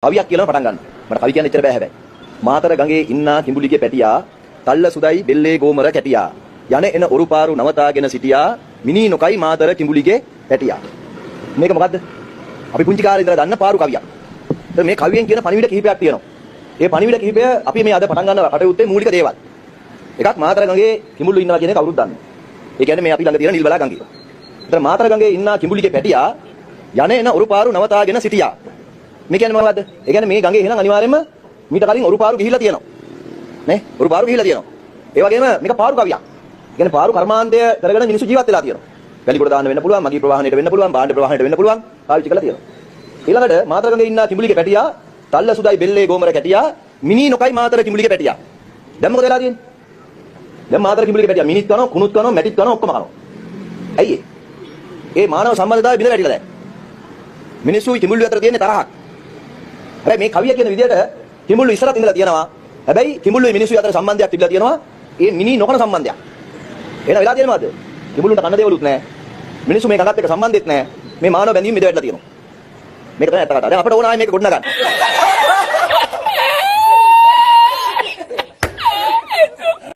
කවියක් කියලාම පටන් ගන්න. මට කවි කියන්න එච්චර බෑ හැබැයි. මාතර ගඟේ ඉන්නා කිඹුලිගේ පැටියා, තල්ල සුදයි බෙල්ලේ ගෝමර කැටියා. යන එන ඔරුපාරු නවතාගෙන සිටියා, මිනී නොකයි මාතර කිඹුලිගේ පැටියා. මේක මොකද්ද? අපි පුංචි කාලේ ඉඳලා දන්න පාරු කවියක්. ඒතර මේ කවියෙන් කියන පණිවිඩ කිහිපයක් තියෙනවා. ඒ පණිවිඩ කිහිපය අපි මේ අද පටන් ගන්න කටයුත්තේ මූලික දේවල්. එකක්, මාතර ගඟේ කිඹුල්ලු ඉන්නවා කියන එක කවුරුත් දන්නවා. ඒ කියන්නේ මේ අපි ළඟ තියෙන නිල්වලා ගඟේ. ඒතර මාතර ගඟේ ඉන්නා කිඹුලිගේ පැටියා, යන එන ඔරුපාරු නවතාගෙන සිටියා. මේ කියන්නේ මොකද්ද? ඒ කියන්නේ මේ ගඟේ එහෙනම් අනිවාර්යයෙන්ම මීට කලින් ඔරුපාරු ගිහිල්ලා තියෙනවා. නේ? ඔරුපාරු ගිහිල්ලා තියෙනවා. ඒ වගේම මේක පාරු කවියක්. ඒ කියන්නේ පාරු කර්මාන්තය කරගෙන මිනිස්සු ජීවත් වෙලා තියෙනවා. වැලි ගොඩ දාන්න වෙන්න පුළුවන්, මගී ප්‍රවාහණයට වෙන්න පුළුවන්, භාණ්ඩ ප්‍රවාහණයට වෙන්න පුළුවන්, පාවිච්චි කරලා තියෙනවා. ඊළඟට මාතර ගඟේ ඉන්නා කිඹුලිගේ පැටියා, තල්ල සුදයි බෙල්ලේ ගෝමර කැටියා, මිනී නොකයි මාතර කිඹුලිගේ පැටියා. දැන් මොකද වෙලා තියෙන්නේ? දැන් මාතර කිඹුලිගේ පැටියා මිනිත් කනවා, කුණුත් කනවා, මැටිත් කනවා, ඔක්කොම කනවා. ඇයි ඒ? ඒ මානව සම්බන්ධතාවය බිඳ වැටිලා දැන්. මිනිස්සුයි කිඹුල්ලු අතර තියෙන තරහක්. හැබැයි මේ කවිය කියන විදිහට කිඹුල්ලු ඉස්සරත් ඉඳලා තියෙනවා. හැබැයි කිඹුල්ලුයි මිනිස්සුයි අතර සම්බන්ධයක් තිබිලා තියෙනවා. ඒ මිනී නොකන සම්බන්ධයක්. එහෙනම් වෙලා තියෙන්නේ මොකද්ද? කිඹුල්ලුන්ට කන්න දේවලුත් නැහැ. මිනිස්සු මේ ගඟත් එක්ක සම්බන්ධෙත් නැහැ. මේ මානව බැඳීම බිඳ වැටිලා තියෙනවා. මේක තමයි ඇත්ත කතාව. දැන් අපිට ඕන ආයේ මේක ගොඩනගන්න.